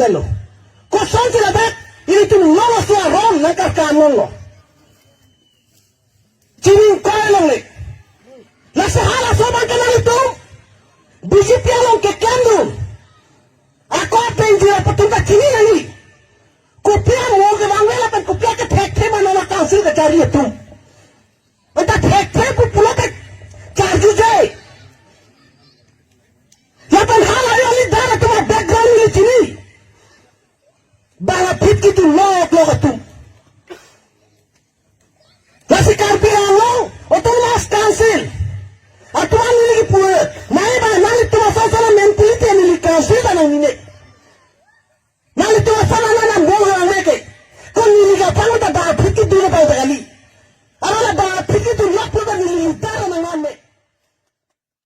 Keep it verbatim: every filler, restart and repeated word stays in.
lo. Kosonsi ladak ilitum non aso aron nangkarkam longlo. Chini ingkoi longle. Lasi halaso abang ke nanglitum B J P along keklem dun. Ako pen jira patum ta chini nangji. Kopi amo kevang ave lapen kopi akethekthe ma non a-council kejari atum. Anta thekthe pu pulote charjuje. Lapen hala yo leader atum a-background neli chini. Bang aphi kedo lok lok atum. Lasi Karbi Anglong Autonomous Council atum an neli kipu, nai ba nanglitum asal sala mentality neli council ta nangne. Nanglitum asal nana mo hang me ke. Ko neli kapang ta bang aphi kedo abang ta kali. Aro la bang aphi